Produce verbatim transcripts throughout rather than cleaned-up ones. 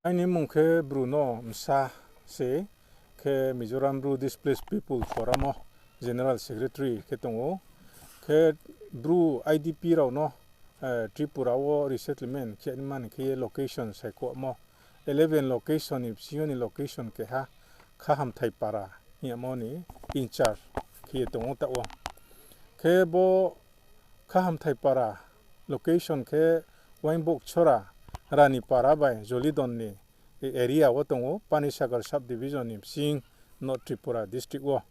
Aini mmung khe Bru no Msa se, khe Mizoram Bru Displaced People Forum o General Secretary khe tong ou. Khe Bru I D P rao no, eh, Tripura wo resettlement khe ni mani khe ye location saikhouhmo, eleven location ni bsing yo ni location keha Khahamthai Para hing yamo ni in charge khe ye tong ou taoh wo. Khe bo Khahamthai Para location khe Waingbokchora, Rani Para bai Jolidon ni area wo tong ou, Panisagar subdivision ni bsing North Tripura district wo.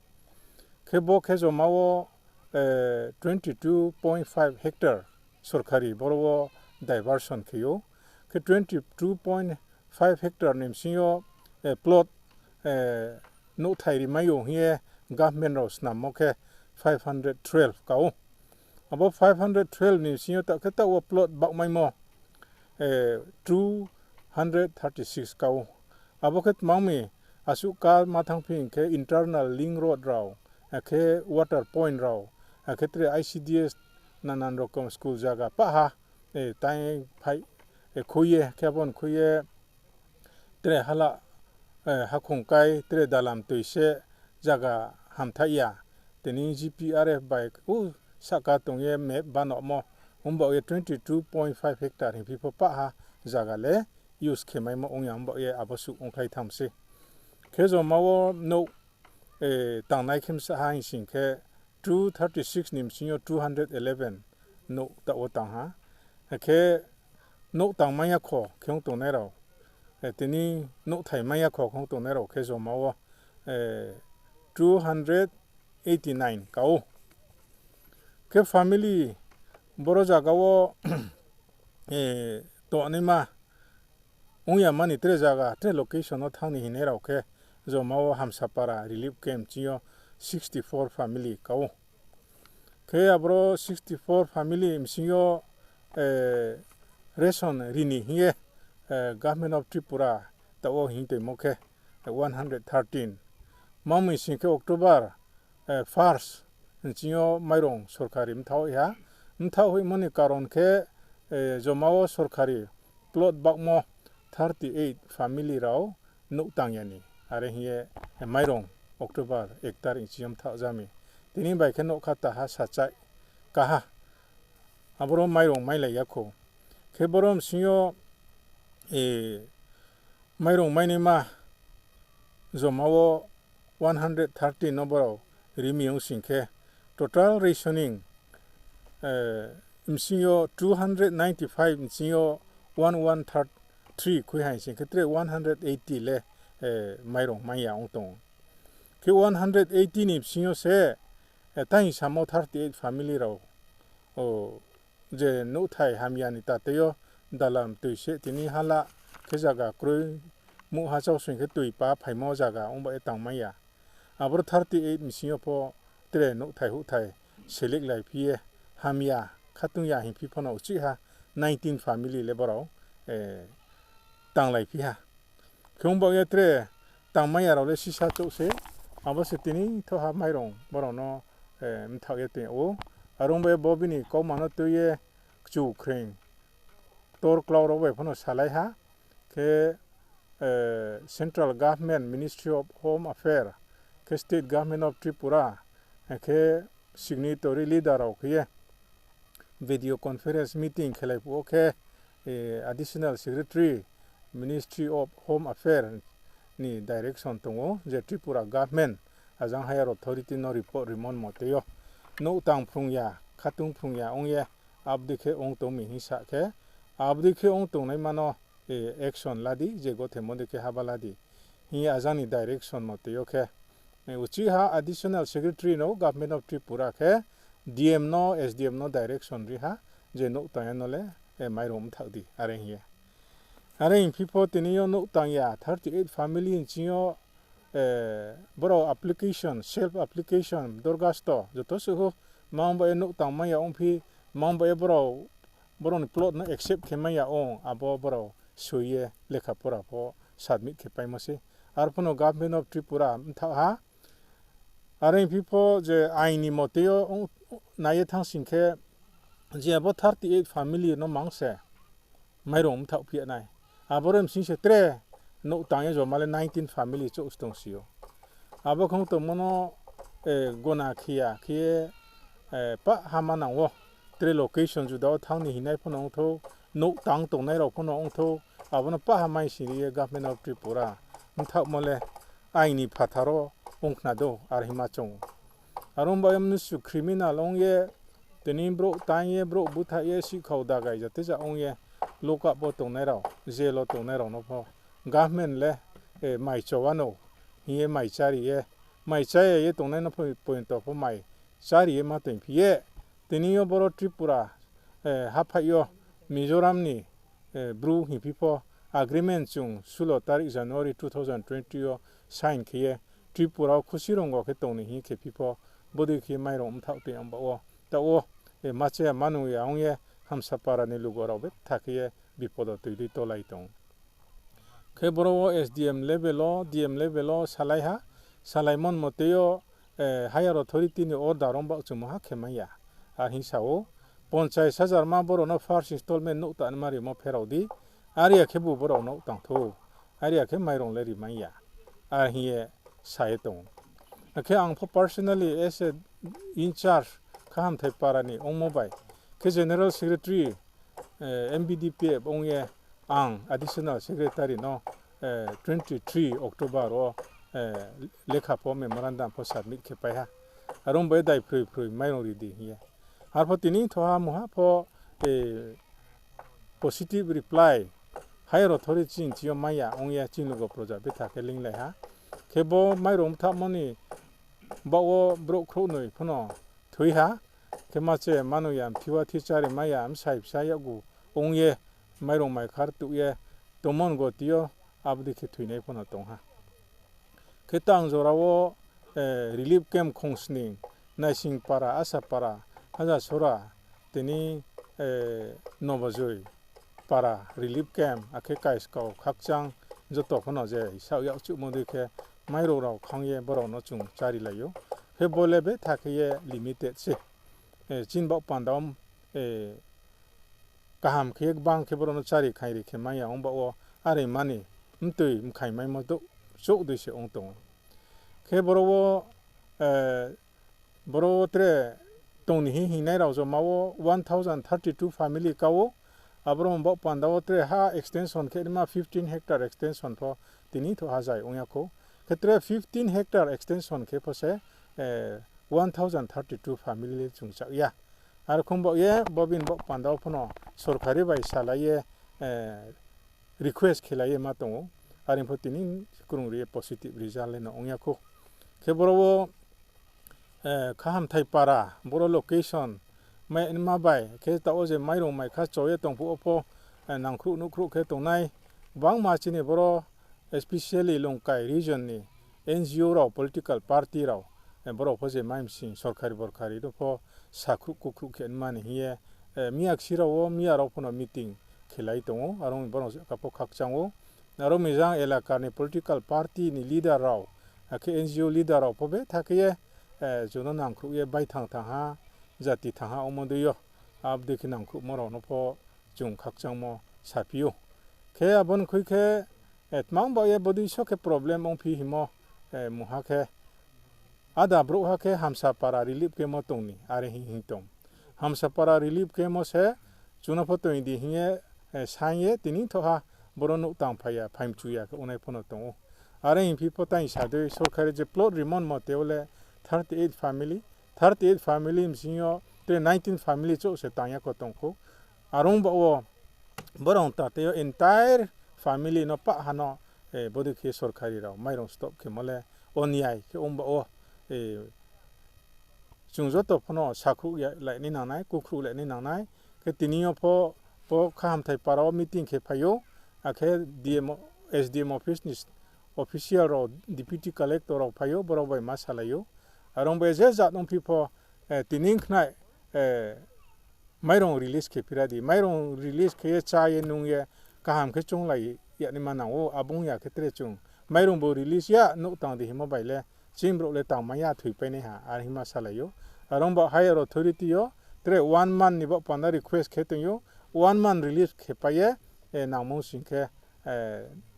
Khe bo khe joma wo, eh, twenty two point five hectare sorkari boro wo diversion khe ou. Khe twenty two point five hectare ni bsing yo, eh, plot, eh, nouhthai rimai ou hing ye government rao snammo khe five hundred twelve ka ou. Abo five hundred twelve ni bsing yo taoh khe taoh wo plot baohmaimo, eh, two hundred thirty six ka ou. Abo khe tma ong mi, asuh ka ma thanngphi hing khe internal link road rao, akhe water point rao, akhe tre I C D S nanan rokom school zaga pah ha, eh, tai phai, eh, khui ye, khe abo ni khui ye, tre hala, eh, hakhong kai, tre dalam toi se zaga hamthaih ya. Tini G P R F bai u sahka tong ye map banomo, ongba ye twenty two point five hectare hingphi pho pah ha zaga le use khe maimo ong ya, ongba ye abo suh ongkhlai tham se. Khe joma wo nouh, eh, tangnai khe bsa ha hing sing khe two thirty six ni bsing yo two hundred eleven nouh taoh wo tang ha. Akhe nouh tang mai ya kho khe ong tongnai rao, eh, tini nouhthai mai ya kho khe ong tongnai rao khe joma wo, eh, two hundred eighty nine ka ou. Khe family boro zaga wo, eh, tongnaima ong ya mani tre zaga, tre location no thanng ni hingnai rao khe joma wo Hamsapara relief camp bsing yo sixty four family ka ou. Khe aboro sixty four family bsing yo, eh, ration ri ni hing ye, eh, Government of Tripura taoh wo hing toimo khe, eh, one hundred thirteen. Mamoi sing khe October, eh, first bsing yo mairong sorkari mthaoh ha. Mthaoh hoihmo ni karon khe, eh, joma wo sorkari plot baohmo thirty eight family rao nouh tang ya ni. Are hing ye, eh, mairong October ek tarik bsing yo mthaoh ja mi. Tini bai khe nougkha ta ha sachaih ka ha. Aboro mairong mailai ya kho. Khe boro bsing yo, eh, mairong mainaima joma wo one hundred thirteen no borao ri mi ong sing khe, total rationing, eh, bsing yo two hundred ninety five bsing yo one one three khui hai sing khe tre one hundred eighty le, eh, mairong mai ya ong tong ou. Khe one hundred eighty ni bsing yo se, eh, tang samo thirty eight family rao, o, je nouhthai hamya ni tatei yo dalam toi se tini hala khe zaga kroi muh ha chao soing khe toi pa phaimo zaga ongba ye tangmai ya. Aboro thirty eight bsing yo pho tre nouhthai houhthai selik lai phi ye hamya khatung ya hing phi pho no uchih ha nineteen family le borao, eh, tanglai phi ha. Khe ongba ye tre tangmai ya rao le sisa chouh se, abo se tini thoha mairong borao no, eh, mthaoh ye tong ou. Are ong ba ye bo bini kauma no tui ye kchu khreing tor klau rao bai pho no salai ha. Khe, eh, Central Government, Ministry of Home Affairs, khe State Government of Tripura, khe signatory leader rao khe ye video conference meeting khelai phuh wo khe, eh, Additional Secretary, Ministry of Home Affairs ni direction tong ou je Tripura Government ajang higher authority no report rimo ni mote yo nouh tang phrung ya, khatung phrung ya ong ye, abdei khe ong tong mi hing sa khe, abdei khe ong tongnaima no, eh, action la di, je gothemo dei khe haba la di hing ye ajang ni direction mote yo khe, eh, uchih ha Additional Secretary no Government of Tripura khe D M no, S D M no direction ri ha, je nouh tang ya no le, eh, mairong mthaoh di, are hing ye. Are hing phi pho tini yo nouh tang ya thirty eight family ni bsing yo, eh, borao application, self application dorgasto joto suh hu, mang ba ye nouh tangmai ya ong phi, mang ba ye borao, borao ni plot no accept khe mai ya ong, abo borao soi ye lekha pora pho submit khe paimo se. Arphuh no Government of Tripura mthaoh ha. Are hing phi pho je ain ni mote yo ong, nai ye thanng sing khe, je abo thirty eight family no mang se mairong mthaoh phi ya nai. Aboro bsing se tre nouh tang ye joma le nineteen family chouh se tong si ou. Abo khong tongmo no, eh, gona khe ya khe ye, eh, pah ha manang wo, tre location juda wo thanng ni hingnai pho no ong thou, nouh tang tongnai rao pho no ong thou, abo no pah ha mai sing ri ye Government of Tripura bthaohmo le aini phathar wo ong khna dou, are hingma choung ou. Are ong ba ye mnusu criminal ong ye, tini brouh tang ye, brouh búthaih ye, sihkhau dagai jate ja ong ye, lock up wo tongnai rao, jail wo tongnai rao no pho government le, eh, mai cho wanou hing ye mai chári ye, mai chá ya ye tongnai no pho pointo pho mai chári ye ma toingphi ye, tini yo boro Tripura, eh, haphaih yo Mizoram ni, eh, Bru hingphi pho agreement chung sulo tarik January two thousand twenty yo sign khe ye Tripura wo khusi rong wo khe tong ni hing khe phi pho, bodei khe mairong bthaoh tong ya ong ba wo, taoh wo, eh, ma chaya ma nung ya ong ye Hamsapara ni lugo rao betha khe ye bipodo toi dei tolai tong. Khe boro wo S D M level wo, D M level wo salai ha, salaimo ni mote yo, eh, higher authority ni order ong baoh chungmo ha khe mai ya. Ar hing sa ou, ponchais hajar ma boro no first installment nouh tang ma rimo pherao di, are ya khe bu boro nouh tang thou, are ya khe mairong le ri mai ya. Ar hing ye sa ye tong ou. Akhe ang pho personally as a in charge Khahamthai para ni ongmo bai, khe general secretary, eh, M B D P F ong ye ang additional secretary no, eh, twenty three October wo, eh, lekha pho memorandum pho submit khe pai ha. Are ong bai dai phroi phroi mairong ri di hing ye. Arpho tini thoha mungha pho, eh, positive reply higher authority chini thing yo mai ya ong ye chini lugo proja betha khe linglai ha. Khe bo mairong bthaohmo ni baoh wo brouh khrouhnoi pho no thoi ha. Khe ma chaya ma nung ya, mthi wa thi chári mai ya, bsai bsa yakgu ong ye, mairong mai khar tuh ye, tongmo ni goti yo, abo dei khe thoinai pho no tong ha. Khe tang jora wo, eh, relief camp Khongsning, Naisingpara, Asapara, Hajasora, tini, eh, Nobojoi para relief camp, akhe Kaiskau, Khakchang, joto pho no je saoh yakchuhmo dei khe mairong rao khang ye brao no chung chári lai ou. Khe bo le betha khe ye limited se. Eh, chini baoh panda wo, eh, kaham khe ye gbang khe brao no chári khairi khe mai ya ong baoh wo, are mani mtoi mkhai maimo douh chouh dei se ong tong ou. Khe boro wo, eh, boro wo tre tong ni hing hingnai rao joma wo one thousand thirty two family ka ou. Aboro baoh panda wo tre ha extension khe naima fifteen hectare extension pho tini thoha zai ong ya khou. Khe tre fifteen hectare extension khe pho se, eh, one thousand thirty two family le chung chak ya. Are khong baoh ye bo bini baoh panda wo pho no sorkari bai salai ye, eh, request khelai ye ma tong ou. Are pho tini krung ri ye positive result le no ong ya khou. Khe boro wo, eh, Khahamthai para, boro location, mai naima bai, khe taoh wo je mairong mai kha cho ye tong phuh wo pho, eh, nangkhruh nuhkhruh khe tongnai, gbangma chini boro, especially Longkai region ni N G O rao, political party rao, eh, brao pho je mai msing sorkari borkari no pho sakhruh kukhruh khe naima ni hing ye, eh, miyaksi rao wo miya rao pho no meeting khelai tong ou, are ong boro ka pho khakchang ou. Aro mijang elaka ni political party ni leader rao, akhe N G O leader rao pho betha khe ye, eh, chung no nangkhruh ye baithang thang ha, jati thang ha ongmo dei yo, abo dei khe nangkhruhmo rao no pho chung khakchangmo saphi ou. Khe abo ni khui khe, eh, tmang baoh ye bodei so khe problem ongphi hingmo, eh, mungha khe, áda brouhha khe Hamsapara relief camp wo tong ni, are hing hing tong. Hamsapara relief camp wo se chung no pho tong di hing ye, eh, saing ye tini thoha boro nouh tang phai ya, phaimchu ya khe ongnai pho no tong ou. Are hingphi pho tang sa dei sorkari je plot rimo ni mote wo le thirty eight family, thirty eight family bsing yo tre nineteen family chouh se tang ya kho tong khou. Are ong baoh wo, borao ta tei yo entire family no pah ha no, eh, bodei khe sorkari rao mairong stop khemo le onyai khe ong baoh wo, eh, chung joto pho no sakhruh ya lai ni nangnai, kukhruh lai ni nangnai. Khe tini yo pho, pho Khahamthai para wo meeting khe phai ou, akhe D M, S D M office ni official rao, deputy collector rao phai ou, brao bai ma salai ou. Are ong bai je jat ongphi pho, eh, tini khnai, eh, mairong release khe phira di. Mairong release khe ye chá ye nung ye kaham khe chounglai ya ni ma nang ou, abo ong ya khe tre chung mairong bo release ya nouh tang di hingmo bai le chini brouh le tangmai ya, thoipai nai ha, are hingma salai ou. Are ong ba higher authority yo tre one month ni baoh panda request khe tong ou, one month release khe pai ye, eh, nangmo sing khe,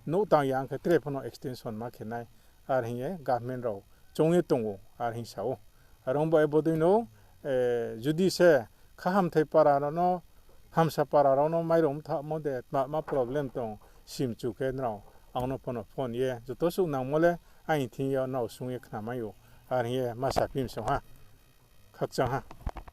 nouh tang ya ong khe tre pho no extension ma khe nai, are hing ye government rao choung ye tong ou, are hing sa ou. Are ong baoh ye bodei no, judi se khahamthai para rao no, hamsa para rao no mairung mthaohmo de tma tma problem tong, simchu khe nrao ang no pho no phone ye joto suh nangmo le aini thing yo nrao sung ye khnamai ou, are hing ye ma saphi mi song ha. Khakchang ha.